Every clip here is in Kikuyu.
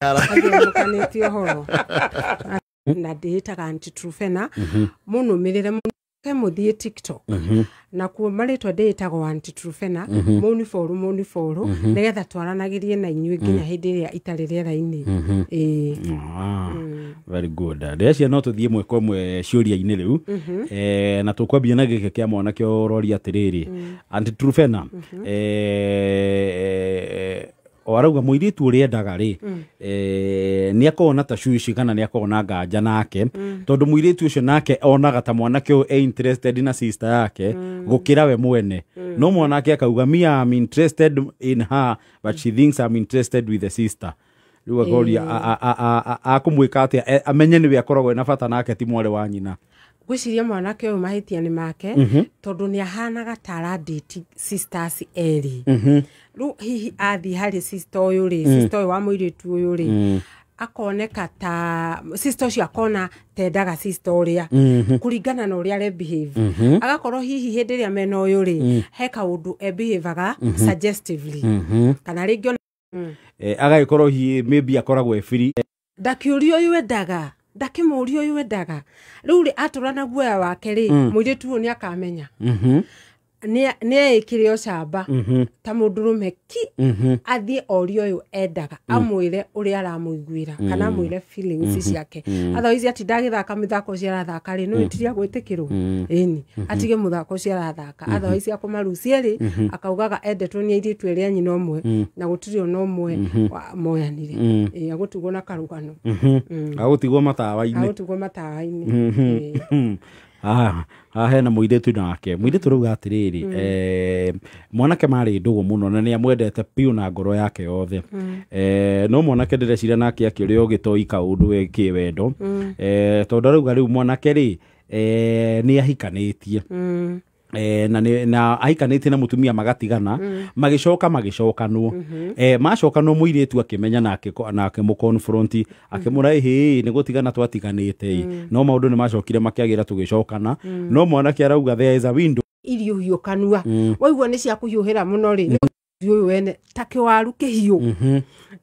Athiũrũrũkanĩtie ũhoro na ndĩĩtaga Aunty Truphena. Mũnũmĩrĩre mũke mũthiĩ TikTok, nakuo marĩtwa ndĩĩtagwo Aunty Truphena. Mũniboru mũniboru, nĩgetha twaranagĩrie na inyuĩ nginya hĩndĩ ĩrĩa itarĩ rĩera-inĩ. Ĩĩ. Ah, very good. Ndĩreciria no tũthiĩ ĩmwe kwa ĩmwe ciũria-inĩ rĩu. Na tũkwambia na gĩkĩ kĩa mwanake ũroria atĩrĩrĩ, Aunty Truphena, o arauga mũirĩtu ũrĩa endaga rĩ, nĩ akoragwo na tashwishi kana nĩ akoragwo na nganja nake, tondũ mũirĩtu ũcio nake onaga ta mwanake ũyũ e interested na sister yake gũkĩra we mwene. No mwanake akauga, "Me, I'm interested in her, but she thinks I'm interested with the sister." Rĩu akoria akũmwĩka atĩa amenye nĩwe akoragwo ena bata nake, ti mwarĩ wa nyina. Ngwĩciria mwanake ũyũ mahĩtia nĩ make, tondũ nĩ ahanaga ta aradate sisters erĩ. Rĩu hihi athiĩ harĩ sister ũyũ rĩ, sister ũyũ wa mũirĩtu ũyũ rĩ, akoneka ta sister ũcio akona tendaga sister ũrĩa kũringana na ũrĩa are behave. Agakorwo hihi hĩndĩ ĩrĩa mena ũyũ rĩ, he kaũndũ e behaveaga suggestively, kana rĩngĩ ona Agagĩkorwo hihi maybe akoragwo e free. Ndakĩũria ũyũ endaga, ndakĩmũria ũyũ endaga. Rĩu rĩ, atũra na guoya wake rĩ, mũirĩtu ũyũ nĩ akamenya nĩ eĩkĩre ũcamba ta mũndũrũme ki, athiĩ orie ũyũ endaga, amwĩre ũrĩa aramũiguĩra kana amwĩre feelings ciake. Otherwise atinda agĩthaka mĩthako ũcio arathaka rĩ, no ĩtiria gwĩtĩkĩrwo ĩni atige mũthako ũcio arathaka. Otherwise akũmarucie rĩ, akaugaga endetwo nĩ airĩtu erĩ a nyina ũmwe na gũtirĩ ona ũmwe moyanire. Ĩ, agũtigwo na karũgano. Agũtigwo matawa-inĩ. Agũtigwo matawa-inĩ. Ĩ. Haha haha hena mũirĩtu, nake mũirĩtu rauga atĩrĩrĩ, mwanake marĩ ndũgũ mũno na nĩ amwendete piũ na ngoro yake yothe. No mwanake ndĩreciria nake akĩũrĩa ũgĩtoi kaũndũ we kĩwendo, tondũ arauga rĩu mwanake rĩ, nĩ ahikanĩtie, na ahikanĩtie na mũtumia, magatigana, magĩcoka magĩcokanwo. Macokanwo, mũirĩtu akĩmenya na akĩmũ-confront, akĩmũra, "Ĩhĩ, nĩ gũtigana twatiganĩte ĩ, no maũndũ nĩ macokire makĩagĩra, tũgĩcokana." No mwanake arauga there is a window. Irio hiũ kanua waigua nĩ cia kũhiũhĩra mũno rĩ, nĩ mũthuri ũyũ wene ta kĩwaru kĩhiũ,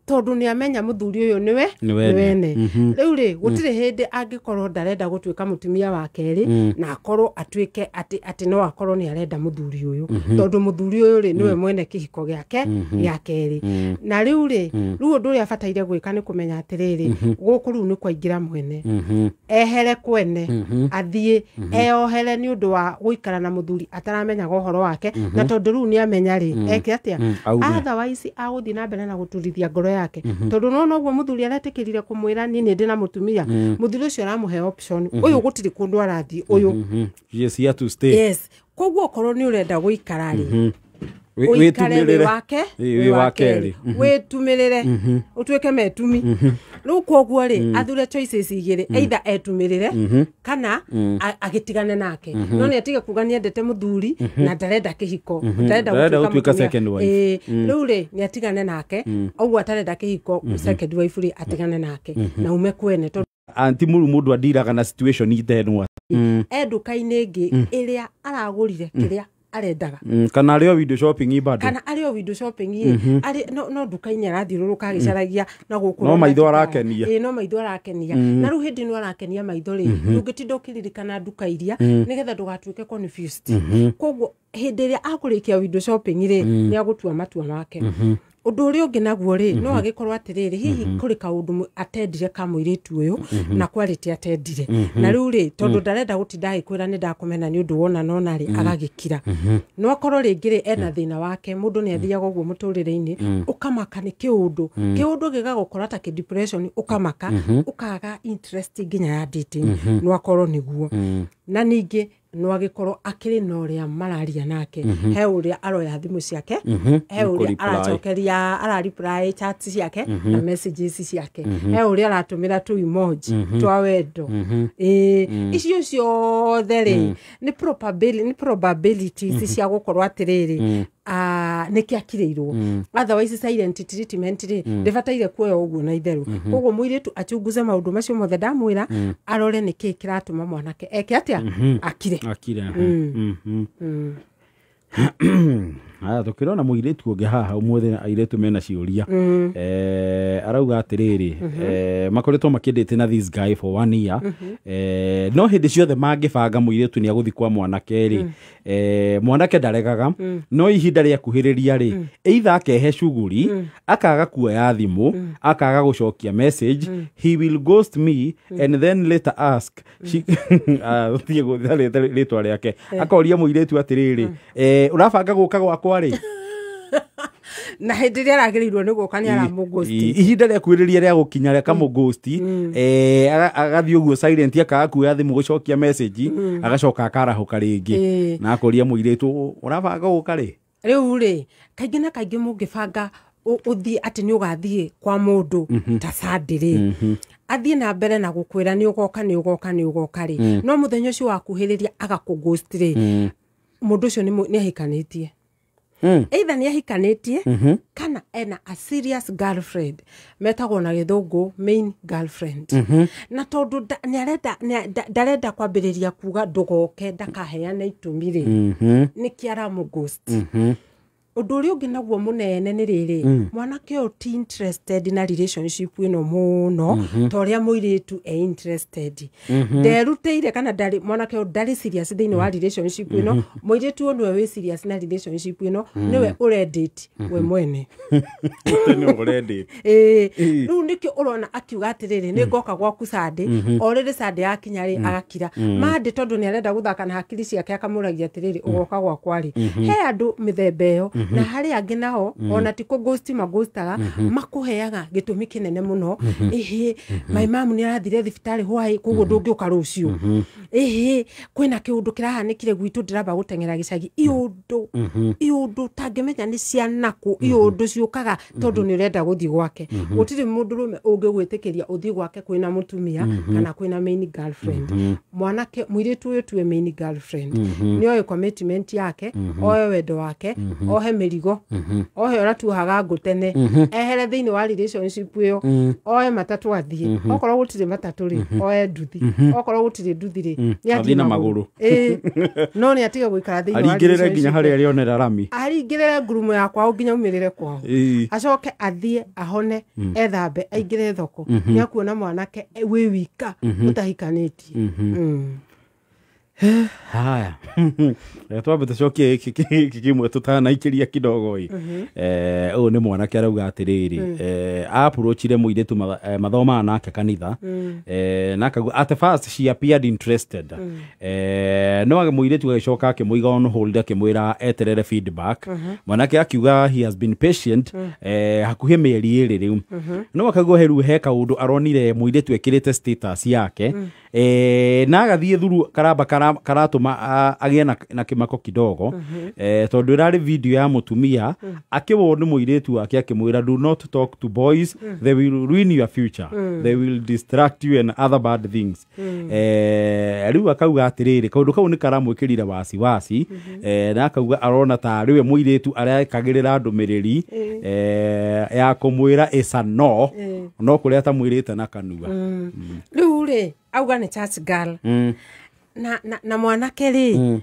tondũ nĩ amenya mũthuri ũyũ nĩwe Nĩ wene. Wene. Rĩu rĩ, gũtirĩ hĩndĩ angĩkorwo ndarenda gũtuĩka mũtumia wa kerĩ na akorwo atuĩke atĩ no akorwo nĩ arenda mũthuri ũyũ, tondũ mũthuri ũyũ rĩ, nĩwe mwene kĩhiko gĩake gĩa kerĩ. Na rĩu rĩ, rĩu ũndũ ũrĩa abataire gwĩka nĩ kũmenya atĩrĩrĩ, gũkũ rĩu nĩ kwaingĩra mwene, ehere kwene, athiĩ eyohere nĩ ũndũ wa gũikara na mũthuri ataramenyaga ũhoro wake. Na tondũ rĩu nĩ amenya rĩ, eke atĩa? Aume. Otherwise agũthiĩ na mbere na gũturithia ngoro yake, tondũ nona ũguo mũthuri aretĩkĩrire kũmwĩra, "Niĩ nĩ ndĩ na mũtumia," mũthuri ũcio aramũhe option. Ũyũ gũtirĩ kũndũ arathiĩ ũyũ. She is here to stay. Yes, koguo okorwo nĩ ũrenda gũikara rĩ, ũikare wĩ wĩtumĩrĩre. Wake Ĩ, wĩ wa kerĩ. Wĩtumĩrĩre, ũtuĩke metumi. Rĩu koguo rĩ, athure choices igĩrĩ, either etumĩrĩre kana agĩtigane nake. No nĩ atige kuga nĩ endete mũthuri na ndarenda kĩhiko, ndarenda Ndarenda gũtuĩka gũtuĩka mũtumia. second wife. Ĩ, rĩu rĩ, nĩ atigane nake ũguo atarenda kĩhiko, second wife rĩ, atigane nake na ume kwene, tondũ Anti mũru mũndũ andiraga na situation itenwa. E nduka-inĩ ĩngĩ ĩrĩa aragũrire kĩrĩa arendaga. Kana arĩ o window shopping bado. Kana arĩ o window shopping ĩ, arĩ no nduka-inĩ arathiũrũrũka agĩcaragia na gũkũ. No maitho arakenia. Ĩ, no maitho arakenia. Na rĩu hĩndĩ ĩno arakenia maitho rĩ, ndũngĩtinda ũkĩririkana nduka iria, nĩgetha ndũgatuĩke confused. Koguo hĩndĩ ĩrĩa akũrĩkia window shopping rĩ, nĩ agũtua matua make. Ũndũ ũrĩa ũngĩ naguo rĩ, no agĩkorwo atĩrĩrĩ, hihi kũrĩ kaũndũ atendire ka mũirĩtu ũyũ na kwarĩte atendire. Na rĩu rĩ, tondũ ndarenda gũtinda agĩkwĩra nĩ ndakũmena nĩ ũndũ wona nona rĩ, agagĩkira. No akorwo rĩngĩ rĩ, ena thĩna wake. Mũndũ nĩ athiaga ũguo mũtũrĩre-inĩ, ũkamaka nĩ kĩũndũ, kĩũndũ gĩgagũkora ta kĩ-depression, ũkamaka, ũkaga interest nginya ya dating. No akorwo nĩguo. Na ningĩ no agĩkorwo akĩrĩ na ũrĩa mararia nake, he ũrĩa aroya thimũ ciake, he ũrĩa Kũ-reply. aracokeria, ara-reply chat ciake na messages ciake, he ũrĩa aratũmĩra tũ emoji twa wendo. Ĩĩ, icio ciothe rĩ, nĩ probabilities cia gũkorwo atĩrĩrĩ, nĩkĩ akirĩirwo. Otherwise silent treatment rĩ, ndĩbataire kuoya ũguo na itherũ. Koguo mũirĩtu achunguze maũndũ macio mothe ndamwĩra, arore nĩkĩ kĩratũma mwanake eke atĩa, akire. Akire. Aya tukirona mũirĩtu ũngĩ haha ũmũthĩ airĩtu mena ciũria. Arauga atĩrĩrĩ, makoretwo makĩndĩte na this guy for 1 year. No hĩndĩ ciothe mangĩbanga mũirĩtu nĩ agũthiĩ kwa mwanake rĩ, mwanake ndaregaga, no ihinda rĩakuhĩrĩria rĩ, either akehe cuguri, akaga kuoya thimũ, akaga gũcokia message, he will ghost me and then later ask thiĩ gũtha rĩtwa rĩake, akoria mũirĩtu atĩrĩrĩ, ũrabanga gũka gwakwa rĩ? Na hĩndĩ ĩrĩa aragĩrĩirwo nĩ gũka nĩ aramũghost. Ihinda rĩakuhĩrĩria rĩa gũkinya rĩakamũghost, agathiĩ ũguo silent, akaga kuoya thimũ gũcokia message, agacoka akarahũka rĩngĩ na akoria mũirĩtu ũrabanga gũka rĩ? Rĩu rĩ, kaingĩ na kaingĩ mũngĩbanga ũthiĩ atĩ nĩ ũgathiĩ kwa mũndũ ta Sunday rĩ, athiĩ na mbere na gũkwĩra nĩ ũgoka nĩ ũgoka nĩ ũgoka rĩ, no mũthenya ũcio wakuhĩrĩria agakũghost rĩ, mũndũ ũcio nĩ ahikanĩtie. Either nĩ ahikanĩtie kana ena a serious girlfriend, metagwo na gĩthũngũ main girlfriend. Na tondũ ndarenda kwambĩrĩria kuga ndũgoke ndakaheane itũmi rĩ, nĩkĩ aramũghost. Ũndũ ũrĩa ũngĩ naguo mũnene nĩ rĩrĩ, mwanake ũyũ ti interested na relationship ĩno mũno ta ũrĩa mũirĩtu e interested. Nderutĩire kana ndarĩ, mwanake ũyũ ndarĩ serious thĩinĩ wa relationship ĩno, mũirĩtu ũyũ nĩwe wĩ serious na relationship ĩno, nĩwe ũrendate we mwene. Rĩu nĩkĩo ũrona akiuga atĩrĩrĩ, nĩ ngoka gwaku Sunday, o rĩrĩ Sunday yakinya rĩ agakira. Monday tondũ nĩ arenda gũthaka na hakiri ciake akamũragia atĩrĩrĩ, ũgoka gwakwa rĩ? He andũ mĩthemba ĩyo, na harĩ angĩ nao ona ti kũghost maghostaga, makũheaga gĩtũmi kĩnene mũno. Ĩhĩ, my mom nĩ arathire thibitarĩ hwaĩ, koguo ndũngĩũka rũciũ. Ĩhĩ, kwĩna kĩũndũ kĩrahanĩkire gwitũ ndĩramba gũteng'era gĩcagi. Iũndũ iũndũ tangĩmenya nĩ cianakũ, iũndũ ciũkaga tondũ nĩ ũrenda gũthiĩ gwake. Gũtirĩ mũndũrũme ũngĩgwĩtĩkĩria ũthiĩ gwake kwĩna mũtumia kana kwĩna main girlfriend. Mwanake mũirĩtu ũyũ tuwe main girlfriend, nĩ oe commitment yake, oe wendo wake, ohe mĩrigo, ohe ũrĩa tuohaga ngũ tene, ehere thĩinĩ wa relationship ĩyo, oe matatũ athiĩ. Okorwo gũtirĩ matatũ rĩ, oe nduthi. Okorwo gũtirĩ nduthi rĩ, nĩ athiĩ na magũrũ. No nĩ atige gũikara thĩinĩ wa aringĩrĩre nginya harĩa arĩonera rami, aringĩrĩre ngurumo ya kwao nginya aumĩrĩre kwao, acoke athiĩ ahone, ethambe, aingĩre thoko, nĩ akuona mwanake wĩ wika ũtahikanĩtie. Haya, twambe tũcokie gĩkĩ kĩmwe tũtanaikĩria kidogo ĩ. Ũyũ nĩ mwanake arauga atĩrĩrĩ, approachire mũirĩtu mathomaga nake kanitha, na akauga at first she appeared interested, no mũirĩtu agĩcoka akĩmũiga on hold, akĩmwĩra eterere feedback. Mwanake akiuga he has been patient hakuhĩ mĩeri 2 rĩu, no akauga he rĩu he kaũndũ aronire mũirĩtu ekĩrĩte status yake, na agathiĩ thuru karamba karatũma agĩe na kĩmako kidogo, tondũ ĩrarĩ video ya mũtumia akĩwona nĩ mũirĩtu wake akĩmwĩra do not talk to boys, they will ruin your future, they will distract you and other bad things. Rĩu akauga atĩrĩrĩ, kaũndũ kau nĩ karamwĩkĩrire wasiwasi, na akauga arona ta rĩwe mũirĩtu arekagĩrĩra ndũmĩrĩri ya kũmwĩra is a no, no kũrĩa atamwĩrĩte na kanua. Rĩu rĩ, auga nĩ church girl. Na mwanake rĩ,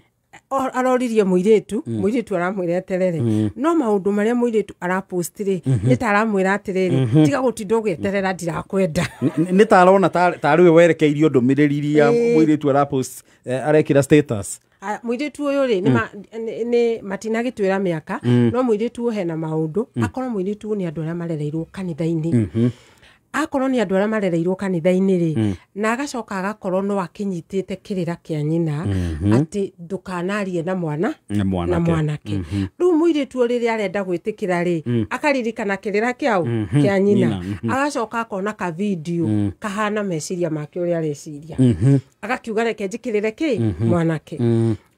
aroririe mũirĩtu, mũirĩtu aramwĩra eterere, no maũndũ marĩa mũirĩtu arapost rĩ, nĩ ta aramwĩra atĩrĩrĩ, tiga gũtinda ũgĩeterera ndirakwenda. Nĩ ta arona tarĩ we werekeirio ndũmĩrĩri iria mũirĩtu arapost, arekĩra status. Mũirĩtu ũyũ rĩ, nĩ matinagĩtwĩra mĩaka, no mũirĩtu ũyũ hena maũndũ, akorwo mũirĩtu ũyũ nĩ andũ arĩa marereirwo kanitha-inĩ. Akorwo nĩ andũ arĩa marereirwo kanitha-inĩ rĩ, na agacoka agakorwo no akĩnyitĩte kĩrĩra kĩa nyina atĩ ndũkanarie na mwana na mwanake. Rĩu mũirĩtu ũyũ rĩrĩa arenda gwĩtĩkĩra rĩ, akaririkana kĩrĩra kĩao kĩa nyina, agacoka akona ka video kahana meciria make ũrĩa areciria, agakiuga reke njĩkĩrĩre kĩ mwanake.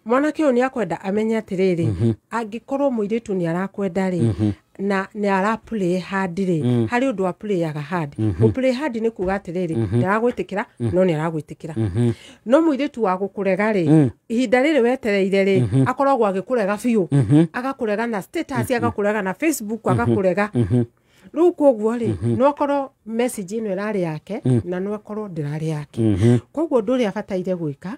Mwanake ũyũ nĩ akwenda amenye atĩrĩrĩ, angĩkorwo mũirĩtu nĩ arakwenda rĩ, na nĩ ara play hard rĩ, harĩ ũndũ a playaga hard. Gũ play hard nĩ kuga atĩrĩrĩ, ndaragwĩtĩkĩra no nĩ aragwĩtĩkĩra. No mũirĩtu wa gũkũrega rĩ, ihinda rĩrĩ wetereire rĩ, akoragwo agĩkũrega biũ, agakũrega na status, agakũrega na Facebook, agakũrega. Rĩu koguo rĩ, no akorwo message ĩno ĩrarĩ yake na no akorwo ndĩrarĩ yake. Koguo ũndũ ũrĩa abataire gwĩka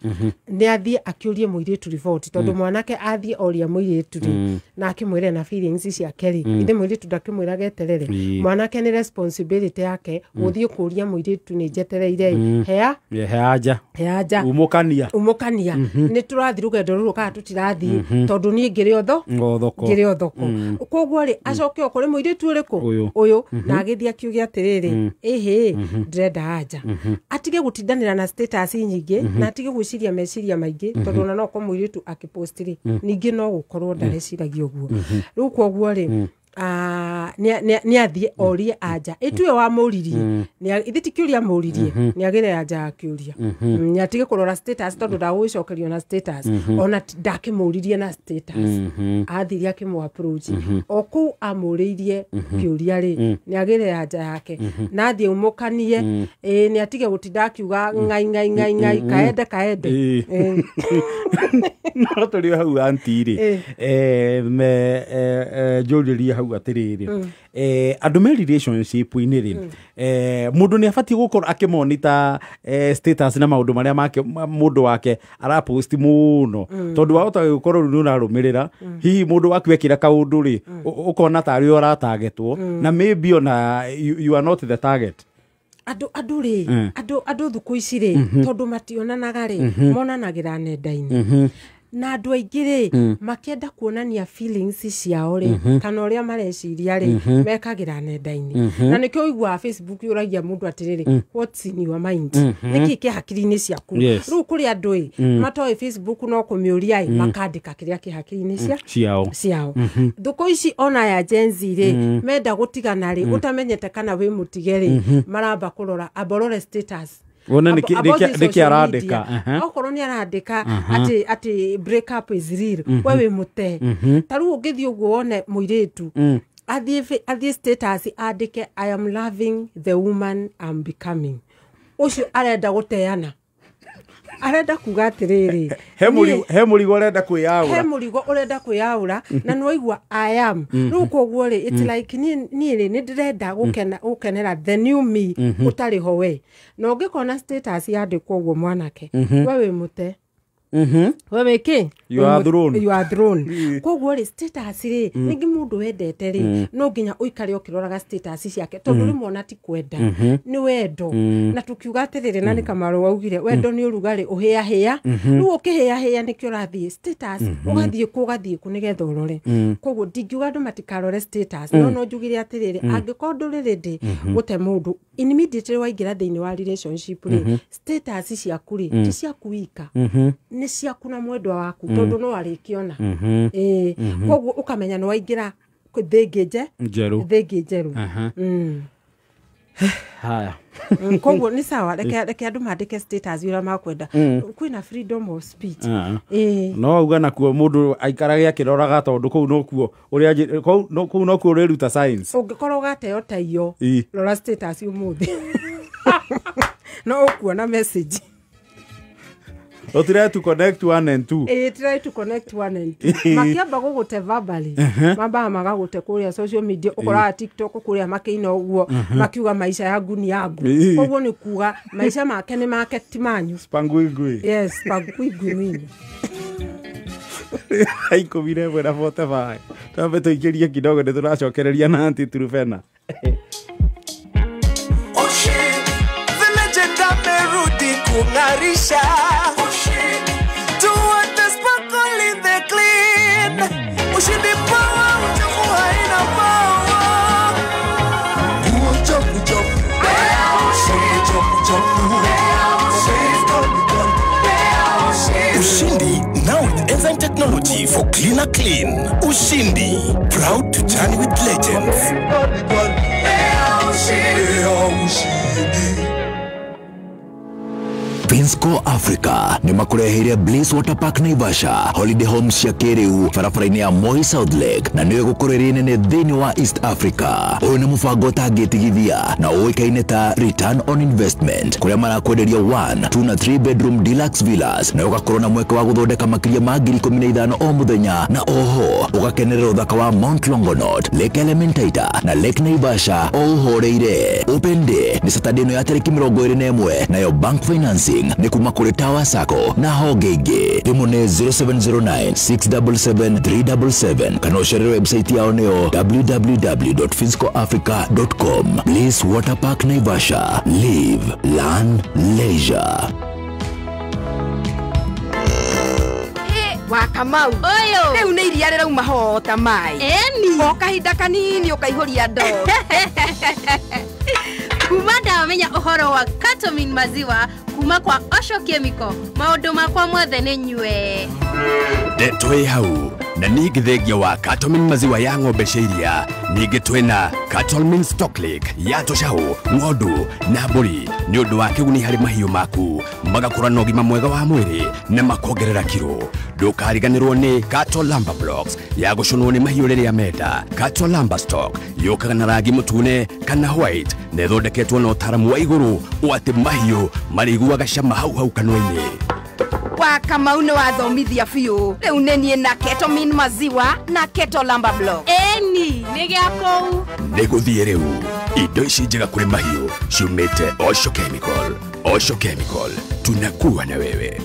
nĩ athiĩ akĩũrie mũirĩtu riboti, tondũ mwanake athiĩ oria mũirĩtu rĩ, na akĩmwĩre na feelings ciake rĩ, ithe mũirĩtu ndakĩmwĩra geterere. Mwanake nĩ responsibility yake gũthiĩ kũria mũirĩtu, nĩ njetereire ĩ, hea He anja. He anja. Umũkania. Umũkania, nĩ tũrathiĩ rũgendo rũrũ kana tũtirathiĩ, tondũ niĩ ngĩrĩ otho Ngo thoko. Ngĩrĩ o thoko. Koguo rĩ, acoke o kũrĩ mũirĩtu ũrĩkũ? Ũyũ. Ũyũ, na agĩthiĩ akiuge atĩrĩrĩ, ĩhĩ, ndĩrenda anja. Atige gũtindanĩra na status nyingĩ na atige gwĩciria meciria maingĩ, tondũ ona no korwo mũirĩtu akĩpost rĩ, ningĩ no gũkorwo ndareciragia ũguo. Rĩu koguo rĩ, nĩ athiĩ orie anja ĩtuĩ wamũririe. Ithe ti kĩũria amũririe, nĩ agĩre anja ya kĩũria. Nĩ atige kũrora status, tondũ ndagũgĩcokerio na status, ona ndakĩmũririe na status. Athire akĩmũ approach o kũu amũrĩirie kĩũria rĩ, nĩ agĩre anja yake na athiĩ umũkanie. Ĩĩ, nĩ atige gũtinda akiuga ngai ngai ngai ngai, kaende kaende. Ĩĩ. Ĩĩ. No tũrĩ o hau, anti rĩ, njũrĩrie hau atĩrĩrĩ, andũ me relationship-inĩ rĩ, mũndũ nĩ abatiĩ gũkorwo akĩmonita status na maũndũ marĩa make mũndũ wake arapost mũno, tondũ wahota gũkorwo rĩu nĩ ũrarũmĩrĩra hihi mũndũ waku ekĩra kaũndũ rĩ, ũkona tarĩ ũratagetwo na maybe ona you are not the target. Andũ rĩ, andũ thukũ ici rĩ, tondũ mationanaga rĩ, monanagĩra nenda-inĩ, na andũ aingĩ rĩ, makĩenda kuonania feelings ciao rĩ, kana ũrĩa mareciria rĩ, mekagĩra nenda-inĩ. Na nĩkĩo ũiguaga Facebook ũragia mũndũ atĩrĩrĩ, "What's in your mind?" Nĩkĩ kĩ hakiri-inĩ ciaku? Rĩu kũrĩ andũ ĩ matoĩ Facebook no kũmĩũria ĩ, makandĩka kĩrĩa kĩ hakiri-inĩ cia ciao. Ciao. Thukũ ici ona ya Gen Z rĩ, menda gũtigana rĩ, ũtamenyete kana wĩ mũtige rĩ, maramba kũrora, amba ũrore status. Wone Amba ũthiĩ nĩkĩ social arandĩka. media. Okorwo nĩ arandĩka atĩ break up is real, we wĩ mũte. Ta rĩu ũngĩthiĩ ũguo wone mũirĩtu athiĩ status andĩke, "I am loving the woman I'm becoming," ũcio arenda gũteana, arenda kuga atĩrĩrĩ, he mũrigo ũrenda he kwĩyaũra. Mũrigo ũrenda kwĩyaũra, na nĩ waigua "I am". Rĩu koguo rĩ, it's like niĩ rĩ, nĩ ndĩrenda gũkenera the new me ũtarĩ ho we. Na ũngĩkona status yandĩkwo ũguo, mwanake, we wĩ mũte. We wĩ kĩ? You are thrown. You are thrown. Koguo rĩ, status rĩ, rĩngĩ mũndũ wendete rĩ, no nginya ũikare ũkĩroraga status ciake, tondũ rĩmwe ona ti kwenda, nĩ wendo. Na tũkiuga atĩrĩrĩ, na nĩ Kamaru waugire wendo nĩ ũrugarĩ ũhĩahĩa. Rĩu ũkĩhĩahĩa, nĩkĩo ũrathiĩ status, ũgathiĩ kũ, ũgathiĩ kũ, nĩgetha ũrore. Koguo ndingiuga andũ matikarore status, no njugire atĩrĩrĩ, angĩkorwo ndũrĩ ready gũte mũndũ immediately waingĩra thĩinĩ wa relationship rĩ, status ciaku rĩ, ti ciaku wika, nĩ ciaku na mwendwa waku, tondũ no arĩkĩona. Ĩĩ, koguo ũkamenya nĩ waingĩra thĩ ĩngĩ nje njerũ. Thĩ ĩngĩ njerũ. Haya. Koguo nĩ sawa, reke andũ mandĩke status ũrĩa makwenda, kwĩna freedom of speech. Ĩĩ. No auga nakuo mũndũ aikarage akĩroraga, tondũ kũu nokuo ũrĩa kũu nokuo ũrĩruta science. Ũngĩkorwo ũgateo ta iyo, rora status ũmũthĩ, no ũkuona message. Try to connect one and two. Ĩĩ, try to connect one and two. Makĩamba gũgũte verbally, mambaga magagũte kũrĩa social media, ũkoraga TikTok kũrĩa makĩina ũguo, makiuga maisha yangu ni yangu. Koguo nĩ kuga maisha make nĩ make, ti manyu. Sipangwingwi. Yes, pangwingwi mimi. 11 na 45, twambe tũikĩrie kidogo, nĩ tũracokereria na Aunty Trufena. Ushindi, the legend amerudi kung'arisha. Tuote sparkle in the clean. Ushindi power, uchafu haina power. Nguo chafu chafu, chafu chafu chafu. Ushindi now with enzyme technology for cleaner clean. Ushindi, proud to journey with legends. Ushindi. Finsco Africa nĩ makũreheire Bliss Water Park Naivasha, holiday home cia kĩrĩu barabara-inĩ ya Moi South Lake, na nĩyo ĩgũkorwo ĩrĩ nene thĩinĩ wa East Africa. Ũyũ nĩ mũbango ũtangĩtigithia na ũĩkaine ta return on investment, kũrĩa marakwenderia 1, 2 na 3 bedroom deluxe villas, na ũgakorwo na mweke wa gũthondeka makĩria ma 15,000 o mũthenya, na oho ũgakenerera ũthaka wa Mount Longonot, Lake Elementaita na Lake Naivasha o ũhoreire. Open day nĩ Saturday ĩno ya tarĩki 21, nayo bank financing nĩ kuma kũrĩ Tower Sacco na honge ingĩ. Thimũ nĩ 0709 677 377 kana ũcerere website yao nĩyo www.finscoafrica.com. Bliss Water Park Naivasha, live, learn, leisure. Wa Kamau ũyũ rĩu nĩ iria rĩrauma hota maĩ. Eni o kahinda kanini ũkaihũria ndoo. Kuma ndamenya ũhoro wa Katomin maziwa kuma kwa Osho Chemical, maũndũ makwa mothe nĩ nyue. Ndeto ĩ hau na ningĩ thengia wa Katomin maziwa ya ng'ombe cia iria, ningĩ twĩna Katomin Stock Lake ya tũcaũ, ng'ondu na mbũri nĩ ũndũ wa kĩguni harĩ mahiũ maku, magakũra na ũgima mwega wa mwĩrĩ na makongerera kiro. Ndũkariganĩrwo nĩ Kato Lamba Blocks ya gũcũnwo nĩ mahiũ rĩrĩa menda. Kato Lamba Stock yũkaga na rangi mũtune kana white na ĩthondeketwo na ũtaaramu wa igũrũ o atĩ mahiũ marĩiguaga cama hau hau kanua-inĩ. Wa Kamau nĩ wathomithia biũ. Rĩu nĩ niĩ na Ketomin maziwa na Keto Lamba Block. Eni nĩ gĩa kũu. Nĩ gũthiĩ rĩu. Indo ici njega kũrĩ mahiũ ciumĩte Osho Chemical. Osho Chemical, tunakuwa na wewe.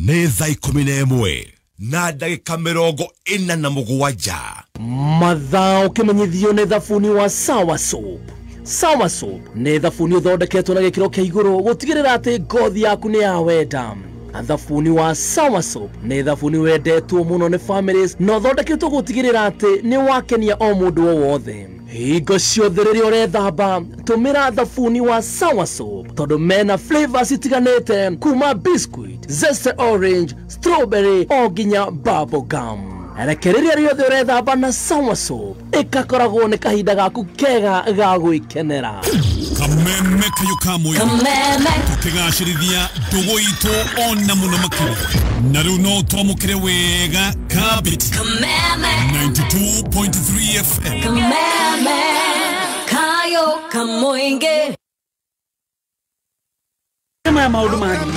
Nĩ thaa 11 na ndagĩka 47. Mathaa ũkĩmenyithio nĩ thabuni wa Sawa Soap. Sawa Soap nĩ thabuni ũthondeketwo na gĩkĩro kĩa igũrũ gũtigĩrĩra atĩ ngothi yaku nĩ ya wenda. Thabuni wa Sawa Soap nĩ thabuni wendetwo mũno nĩ families na ũthondeketwo gũtigĩrĩra atĩ nĩ wakenia o mũndũ o wothe. Hingo ciothe rĩrĩa ũrethamba tũmĩra thabuni wa Sawa Soap tondũ mena flavors itiganĩte kuma biscuit, zeste orange, strawberry o nginya bubble gum. Reke rĩrĩa rĩothe ũrethamba na Sawa Soap ĩgakoragwo nĩ kahinda gaku kega ga gwĩkenera. Kameme kayo kamwe tukigacĩrithia ndũgũ itũ ona mũno makĩria, na rĩu no twamũkĩre wega Kabiti 92.3 FM. Kameme kayo kamoinge. Maya maũndũ mangĩ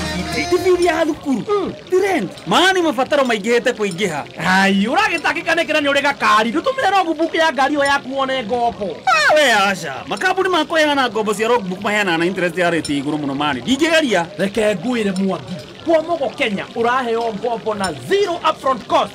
ti ya thukuru ti rent maani mabataro maingĩhĩte kũingĩha. Ai ũragĩtangĩka nĩkĩ na nĩ ũrĩ gakari? Ndũtũmĩre logbook ya ngari ĩyo yaku wone ngombo. We aca, makambuni ma kũheana ngombo cia logbook maheanaga na interest ya rate igũrũ mũno mani ndingĩgeria. Reke ngwĩre Mwangi, kwa Mogo Kenya ũraheo ngombo na zero upfront cost,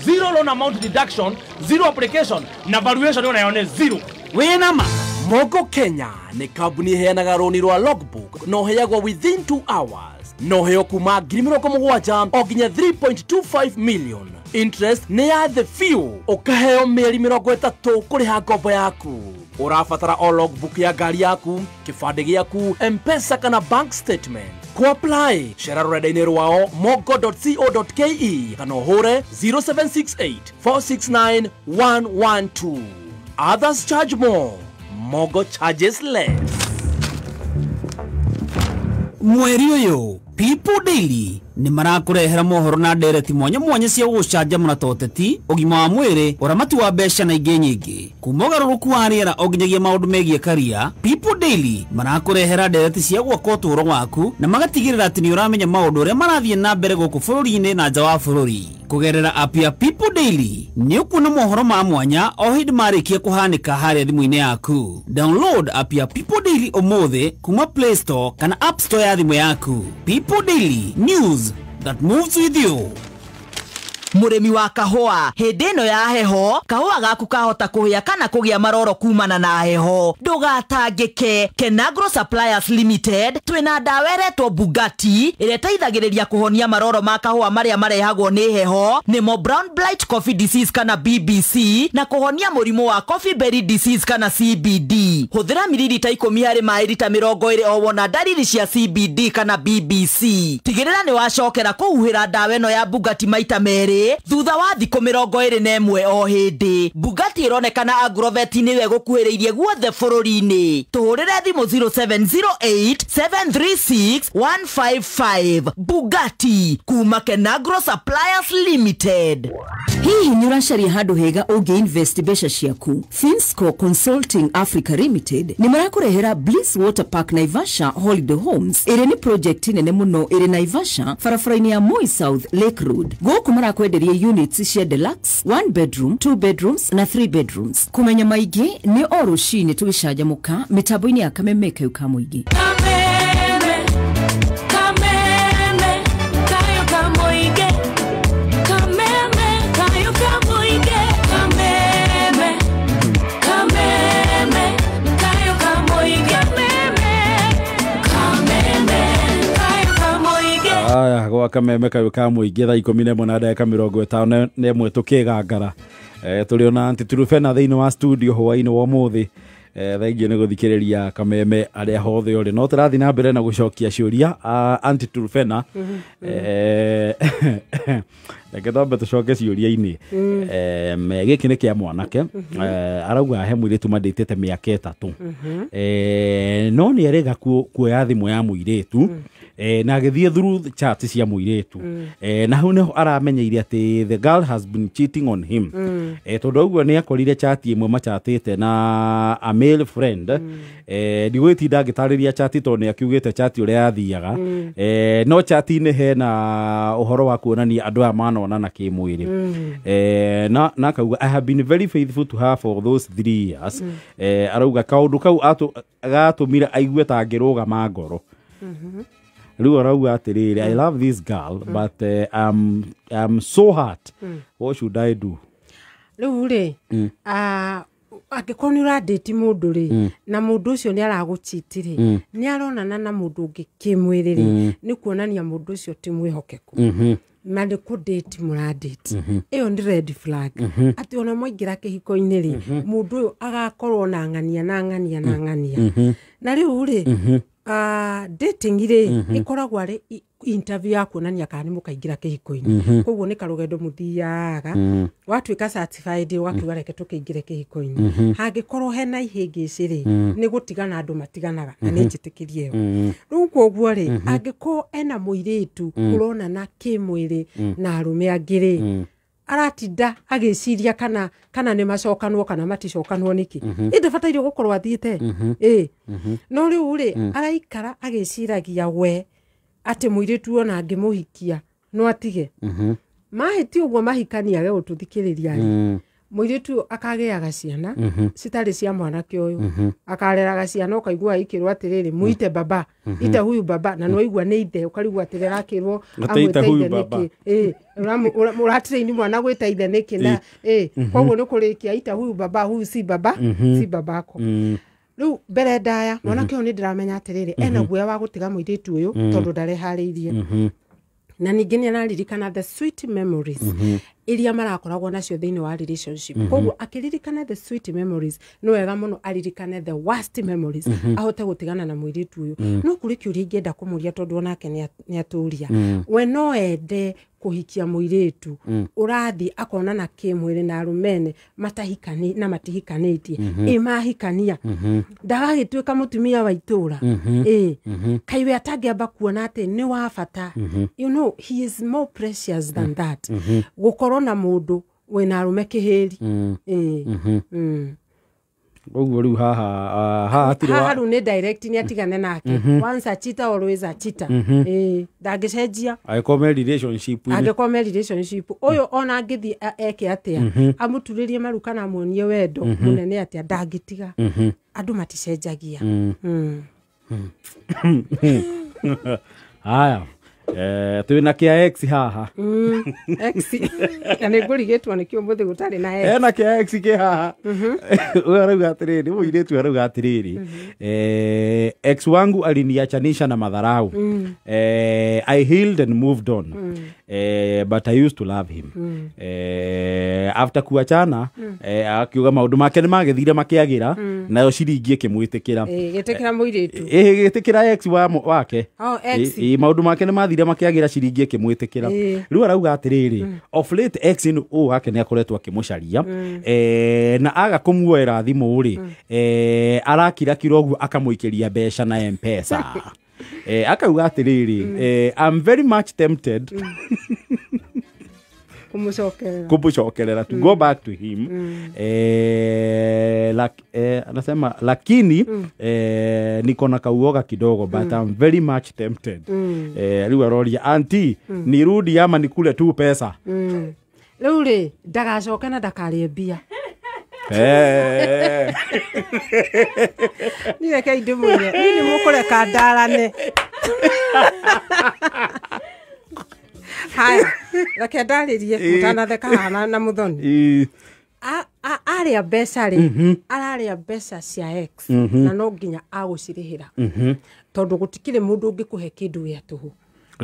zero loan amount deduction, zero application na valuation onayo nĩ zero. Wĩna ma? Mogo Kenya nĩ kambuni ĩheanaga rũni rwa logbook na ũheagwo within 2 hours na ũheo kuma 70,000 o nginya 3.25 million. Interest nĩ ya the few, ũkaheo mĩeri 30 kũrĩha ngombo yaku. Ũrabatara o logbook ya ngari yaku, kĩbandĩ gĩaku, M-Pesa kana bank statement. Ku apply cera rũrenda-inĩ rwao mogo.co.ke kana ũhũre 0768 469 112. Others charge more, Mogo charges less. Mweri ũyũ People Daily nĩ marakũrehera mohoro na ndereti mwanya mwanya cia gũgũcanjamũra ta ũteti, ũgima wa mwĩrĩ, ũramati wa mbeca na ingĩ nyingĩ. Kuma ũgarũrũku wa rĩera o nginyagia maũndũ megiĩ karia, People Daily marakũrehera ndereti cia gwaka ũtũũro waku na magatigĩrĩra atĩ nĩ ũramenya maũndũ ũrĩa marathiĩ na mbere gũkũ bũrũri-inĩ na nja wa bũrũri. Kũgerera app ya People Daily nĩ ũkuona mohoro ma mwanya o hĩndĩ marĩkia kũhanĩka harĩa thimũ-inĩ yaku. Download app ya People Daily ũmũthĩ kuma Play Store kana App Store ya thimũ yaku. People Daily, news that moves with you. Mũrĩmi wa kahũa, hĩndĩ ĩno ya heho, kahũa gaku kahota kũhĩa kana kũgĩa maroro kumana na heho. Ndũgatangĩke, Kenagro Suppliers Limited twĩna ndawa ĩretwo Bugatti ĩrĩa ĩteithagĩrĩria kũhonia maroro ma kahũa marĩa marehagwo nĩ heho, nĩmo Brown Blight Coffee Disease kana BBC, na kũhonia mũrimũ wa Coffee Berry Disease kana CBD. Hũthĩra mililita 10 harĩ maĩ rita 20 o wona ndariri cia CBD kana BBC. Tigĩrĩra nĩ wacokera kũhuhĩra ndawa ĩno ya Bugatti maita merĩ thirĩ thutha wa thikũ 21 o hĩndĩ. Bugatti ĩronekana Agrovet nĩwe gũkuhĩrĩirie guothe bũrũri-inĩ. Tũhũrĩre thimũ 0708 736 155. Bugatti kuma Kenagro Suppliers Limited. Hihi nĩ ũracaria handũ hega ũngĩ invest mbeca ciaku? Finsco Consulting Africa Limited nĩ marakũrehera Bliss Water Park Naivasha Holiday Homes, ĩrĩa nĩ project nene mũno ĩrĩ Naivasha barabara-inĩ ya Moi South Lake Road. Gũkũ marakwenderia units cia deluxe, 1 bedroom, 2 bedrooms na 3 bedrooms. Kũmenya maingĩ nĩ o rũcinĩ tũgĩcanjamũka mĩtambo-inĩ ya Kameme Kayũ ka Mũingĩ. Aya gwa Kameme Kayũ ka Mũingĩ thaa 11 na ndagĩka 51 tũkĩgangara. Tũrĩ ona Aunty Truphena thĩinĩ wa studio hwaĩ-inĩ wa ũmũthĩ. Thengiũ nĩ gũthikĩrĩria Kameme arĩa hothe ũrĩ. No tũrathiĩ na mbere na gũcokia ciũria. Aunty Truphena, reke twambe tũcoke ciũria-inĩ. Gĩkĩ nĩ kĩa mwanake. Arauga he mũirĩtu mandĩtĩte mĩaka 3. No nĩ erĩga kuoya thimũ ya mũirĩtu na agĩthiĩ through chat cia mũirĩtu. Na hau nĩho aramenyeire atĩ the girl has been cheating on him. Tondũ ũguo nĩ akorire chat ĩmwe machatĩte na a male friend. Ndigũgĩtinda ngĩtarĩria chat tondũ nĩ akiugĩte chat ũrĩa yathiaga. No chat-inĩ hena ũhoro wa kuonania andũ aya manonana kĩmwĩrĩ. Na akauga I have been very faithful to her for those 3 years. Arauga kaũndũ kau gatũmire aigue ta angĩrũgama ngoro. Rĩu arauga atĩrĩrĩ, I love this girl but I'm so hurt. What should I do? Rĩu rĩ, angĩkorwo nĩ ũrandĩti mũndũ rĩ, na mũndũ ũcio nĩ aragũchiti rĩ, nĩ aronana na mũndũ ũngĩ kĩmwĩrĩ rĩ, nĩ kuonania mũndũ ũcio ti mwĩhokeku. Na nĩ kũndĩti mũrandĩti. Ĩyo nĩ red flag. Atĩ ona mwaingĩra kĩhiko-inĩ rĩ, mũndũ ũyũ agakorwo na ng'ania na ng'ania na ng'ania. Na rĩu rĩ, dating rĩ, ĩkoragwo arĩ interview ya kuonania kana nĩ mũkaingĩra kĩhiko-inĩ. Koguo nĩ karũgendo mũthiaga, watuĩka certified ũgakiuga reke tũkĩingĩre kĩhiko-inĩ. Hangĩkorwo hena ihĩngĩcĩ rĩ, nĩ gũtigana andũ matiganaga, na nĩ njĩtĩkĩrie ĩyo. Rĩu koguo rĩ, angĩkorwo ena mũirĩtu ũronana kĩmwĩrĩ na arũme angĩ rĩ, aratinda agĩciria kana nĩ macokanwo kana maticokanwo nĩkĩ. Ĩ ndabataire gũkorwo athiĩte. Ĩ no rĩu rĩ, araikara agĩciragia we atĩ mũirĩtu ona angĩmũhikia no atige. Mahĩtia ũguo mahikania age gũtũthikĩrĩria rĩ, mũirĩtu akagĩaga ciana citarĩ cia mwanake ũyũ, akareraga ciana ũkaigua ikĩrwo atĩrĩrĩ, muite baba, ita huyu baba, na nĩwaigua nĩ ithe, ũkarigwo atĩrĩ arakĩrwo amwĩte ithe nĩkĩ. Ũratrain mwana gwĩta ithe nĩkĩ na koguo nĩ kũrĩkia ita huyu baba, huyu si baba, si babako. Rĩu mbere ndaya mwanake ũyũ nĩ ndĩramenya atĩrĩrĩ, ena guoya wa gũtiga mũirĩtu ũyũ tondũ ndareharĩirie. Na ningĩ nĩ araririkana the sweet memories iria marakoragwo nacio thĩinĩ wa relationship. Koguo akĩririkana the sweet memories, nĩ wega mũno aririkane the worst memories, ahote gũtigana na mũirĩtu ũyũ. No kũrĩ kĩũria ingĩenda kũmũria tondũ onake nĩ atũria. We no ende kũhikia mũirĩtu ũrathiĩ akonana kĩmwĩrĩ na arũmene matahikani na matihikanĩtie, ĩ mahikania ndagagĩtuĩka mũtumia wa itũra. Ĩ kaiwe atangĩamba kuona atĩ nĩ wa bata. You know, he is more precious than that. Gũkorwo na mũndũ wĩna arũme kĩhĩri. Ũguo rĩu haha hatirĩ haha rĩu nĩ direct nĩ atigane nake. Once a cheater always a cheater. Ndangĩcenjia. Angĩkorwo me relationship. Angĩkorwo me relationship ũyũ ona angĩthiĩ eke atĩa, amũturĩrie maru kana amuonie wendo mũnene atĩa, ndangĩtiga. Andũ maticenjagia. Haya. Twĩna kĩa X haha. X. Na nĩ ngũrigĩtwo nĩkĩo ũmũthĩ gũtarĩ na X. Ena kĩa X kĩ haha. Ũyũ arauga atĩrĩrĩ, mũirĩtu arauga atĩrĩrĩ, ex wangu aliniachanisha na madharau. I healed and moved on. But I used to love him. After kuachana, akiuga maundu make ni magithire makiagira, nayo ciringi ikimwitikira. Gĩtĩkĩra mũirĩtu. Gĩtĩkĩra ex wake. Oh, ex. Maundu make ni mathire makiagira, ciringi ikimwitikira. Riu arauga atiriri, of late ex ũyũ wake ni akoretwo akimucaria, na aga kumuoera thimu ri, arakira kira ũguo akamũikĩria mbeca na M-Pesa. Akauga atiriri, I'm very much tempted kumucokerera, to go back to him. Anasema lakini niko na kauoga kidogo, but I'm very much tempted. Riu aroria, auntie, nirudi ama nikule tu pesa? Rĩu rĩ, ndagacoke na ndakarĩe mbia. Niĩ reke ndĩmwĩre, niĩ nĩ mũkũreka ndarane. Haya, reke ndarĩrie mũtanatheka haha na Muthoni. Arĩa mbeca rĩ, ararĩa mbeca cia ex, na no nginya agũcirĩhĩra, tondũ gũtikĩrĩ mũndũ ũngĩkũhe kĩndũ gĩa tũhũ.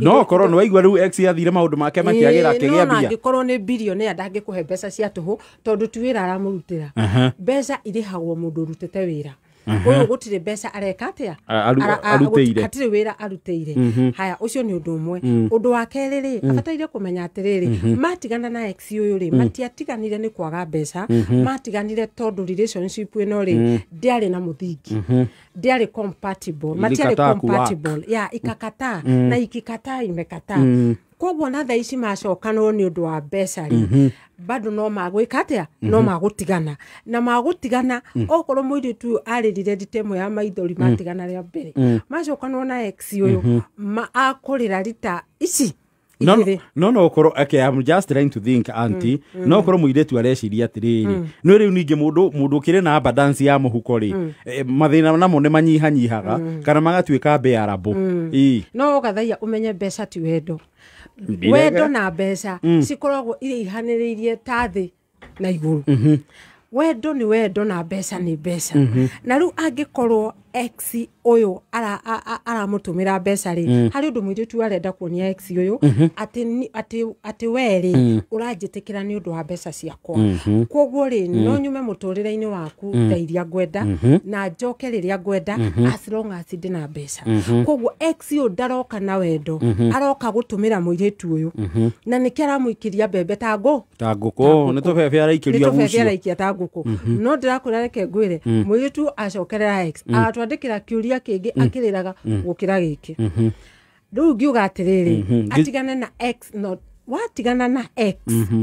No korwo nĩ waigua rĩu ex athire maũndũ make makĩagĩra, akĩgĩa mbia. Angĩkorwo nĩ billionaire ndangĩkũhe mbeca cia tũhũ, tondũ ti wĩra aramũrutĩra. Mbeca irĩhagwo mũndũ ũrutĩte wĩra. Ũyũ gũtirĩ mbeca areka atĩa? Arutĩire. Hatirĩ wĩra arutĩire. Haya, ũcio nĩ ũndũ ũmwe. Ũndũ wa kerĩ rĩ, abataire kũmenya atĩrĩrĩ, matigana na ex ũyũ rĩ, matiatiganire nĩ kwaga mbeca, matiganire tondũ relationship ĩno rĩ, ndĩarĩ na mũthingi. Ndĩarĩ compatible, matiarĩ compatible. Ya, ikakataa, na ikikataa imekataa. Koguo na thaa ici macokanwo nĩ ũndũ wa mbeca rĩ, bado no magwĩka atĩa? No magũtigana. Na magũtigana, okorwo mũirĩtu ũyũ arĩrire rita ĩmwe ya maithori matigana rĩa mbere, macokanwo na ex ũyũ, akũrĩra rita ici. No korwo, okay, I'm just trying to think, auntie. No korwo mũirĩtu areciria atĩrĩrĩ, no rĩu ningĩ mũndũ ũkĩrĩ na abundance ya mũhuko rĩ, mathĩna namo nĩ manyihanyihaga kana magatuĩka bearable. No gathaia ũmenye mbeca ti wendo. Wendo na mbeca cikoragwo iraihanĩrĩirie ta thĩ na igũrũ. Wendo nĩ wendo na mbeca nĩ mbeca. Na rĩu angĩkorwo ex ũyũ aramũtũmĩra mbeca rĩ, harĩ ũndũ mũirĩtu arenda kuonia ex ũyũ atĩ we rĩ, ũranjĩtĩkĩra nĩ ũndũ wa mbeca ciakwa. Koguo rĩ, no nyume mũtũrĩre-inĩ waku thaa iria ngwenda, na njoke rĩrĩa ngwenda, as long as ndĩna mbeca. Koguo ex ũyũ ndaroka na wendo, aroka gũtũmĩra mũirĩtu ũyũ. Na nĩkĩo aramũikĩria mbembe ta ngũkũ. Ta ngũkũ, nĩ tũbebe araikĩria gucio. Nĩ tũbebe araikia ta ngũkũ. No ndĩrakwĩra reke ngwĩre, mũirĩtu acokerera ex, agatwandĩkĩra kĩũria kĩngĩ akĩrĩraga gũkĩra gĩkĩ. Rĩu ngiuga atĩrĩrĩ, atigane na ex, no watigana na ex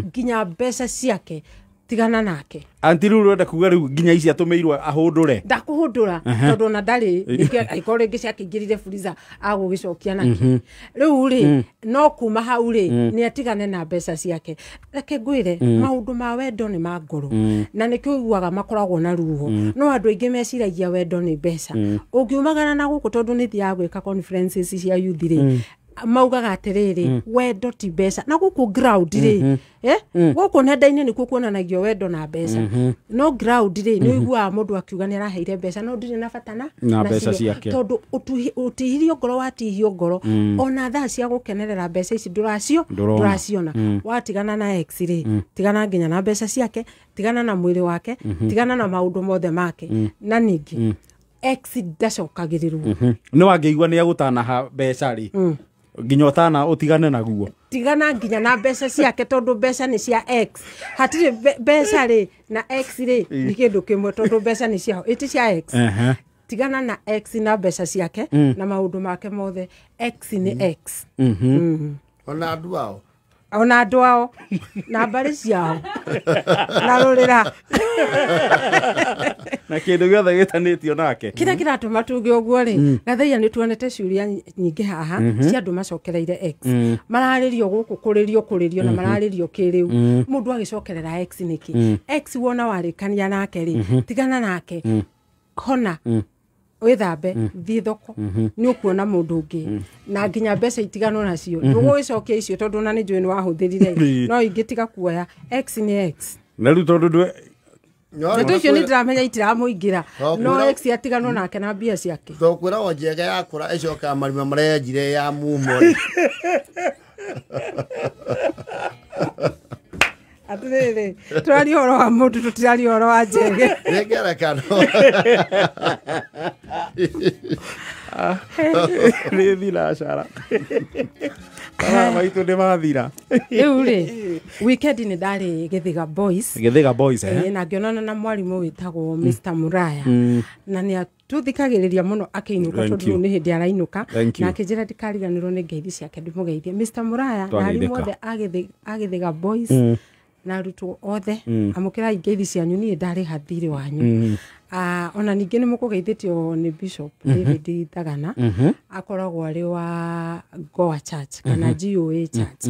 nginya mbeca ciake tigana nake. Auntie, rĩu ũrenda kuga rĩu nginya ici atũmĩirwo ahũndũre? Ndakũhũndũra, tondũ ona ndarĩ, angĩkorwo rĩngĩ ciakĩingĩrire freezer agũgĩcokia nakĩ. Rĩu rĩ, no kuma hau rĩ, nĩ atigane na mbeca ciake. Reke ngwĩre, maũndũ ma wendo nĩ ma ngoro, na nĩkĩo ũiguaga makoragwo na ruo. No andũ aingĩ meciragia wendo nĩ mbeca. Ũngiumagara na gũkũ, tondũ nĩ thiaga gwĩka conferences cia youth rĩ, maugaga atĩrĩrĩ, wendo ti mbeca. Na gũkũ ground rĩ, gũkũ nenda-inĩ nĩkuo kuonanagio wendo na mbeca. No ground rĩ, nĩ ũiguaga mũndũ akiuga nĩ araheire mbeca, no ndirĩ na bata na mbeca ciake, tondũ ũtihirio ngoro, watihio ngoro, ona thaa cia gũkenerera mbeca ici ndũraciona. Watigana na ex rĩ, tigana nginya na mbeca ciake, tigana na mwĩrĩ wake, tigana na maũndũ mothe make. Na ningĩ ex ndacokagĩrĩrwo. No angĩigua nĩ agũtanaha mbeca rĩ, nginya ũtana ũtigane naguo. Tigana nginya na mbeca ciake, tondũ mbeca nĩ cia ex. Hatirĩ mbeca rĩ na ex rĩ nĩ kĩndũ kĩmwe, tondũ mbeca nĩ ciao, ĩti cia ex. Tigana na ex na mbeca ciake na maũndũ make mothe. Ex nĩ ex. Ona andũ ao. Ona andũ ao na mbarĩ ciao na rũrĩra na kĩndũ gĩothe gĩtanĩtio nake. Kĩrĩa kĩratũma tuge ũguo rĩ, Gathaia nĩ tuonete ciũria nyingĩ haha cia andũ macokereire ex. Mararĩrio gũkũ kũrĩrio na mararĩrio kĩrĩu. Mũndũ agĩcokerera ex nĩkĩ? Ex wona warĩkania nake rĩ, tigana nake, hona wĩthambe, thiĩ thoko, nĩ ũkuona mũndũ ũngĩ, na nginya mbeca itiganwo nacio. Ndũgũgĩcokia icio tondũ ona nĩ njũĩ nĩ wahũthĩrire, no ingĩ tiga kuoya. Ex nĩ ex. Na rĩu tondũ Ndeto icio nĩ ndĩramenya itiramũingĩra, no ex atiganwo nake na mbia ciake. Tondũ kwĩragwo njega yakũra ĩcokaga marima marĩa yenjire ya mumo. Atĩrĩrĩ, tũraria ũhoro wa mũndũ, tũtiraria ũhoro wa njege. Nĩ ngerekano. Nĩ thinacara mathaa maitũ nĩ mathira. Rĩu rĩ, weekend nĩ ndarĩ Gĩthĩga Boys. Gĩthĩga Boys, eh? Ĩĩ, na ngĩonana na mwarimũ wĩtagwo Mr. Muraya, na nĩ atũthikagĩrĩria mũno akĩinũka, Thank tondũ you. rĩu nĩ hĩndĩ arainũka. Thank you. Na akĩnjĩra ndikariganĩrwo nĩ ngeithi ciake, ndĩmũgeithie Mr. Muraya na arimũ Twageithĩka. othe a Gĩthĩga Boys na arutwo othe. Amũkĩrai ngeithi cianyu, niĩ ndarĩha thirĩ wanyu. Ah, ona ningĩ nĩ mũkũgeithĩtio nĩ Bishop David Thagana, akoragwo arĩ wa Goa Church kana GOA Church,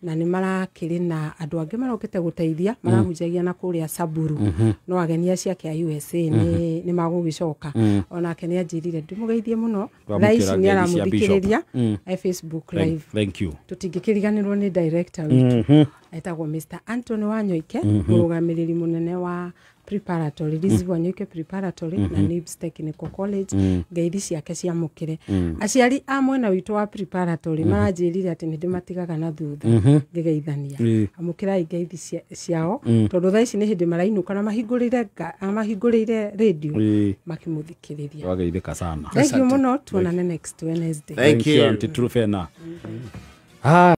na nĩ marakĩrĩ na andũ angĩ marokĩte gũteithia, marahunjagia na kũrĩa Samburu, no ageni acio ake a USA nĩ magũgĩcoka. Onake nĩ anjĩrire ndĩmũgeithie mũno. Thaa ici Twamũkĩra nĩ ngeithi cia Bishop. aramũthikĩrĩria e Facebook live. Thank you. Tũtingĩkĩriganĩrwo nĩ director witũ, etagwo Mr. Anthony Wanyoike, mũrũgamĩrĩri mũnene wa preparatory, Liz Wanyoike Preparatory na NIBS Technical College. Ngeithi ciake ciamũkĩre. Aciari a mwena witũ wa preparatory maranjĩrire atĩ nĩ ndĩmatigaga na thutha ngĩgeithania. Amũkĩrai ngeithi ciao, tondũ thaa ici nĩ hĩndĩ marainũka na mahingũrĩire radio makĩmũthikĩrĩria. Twageithĩka sana. Thank you mũno, tuonane next Wednesday. Thank you, Auntie Trufena. Ah.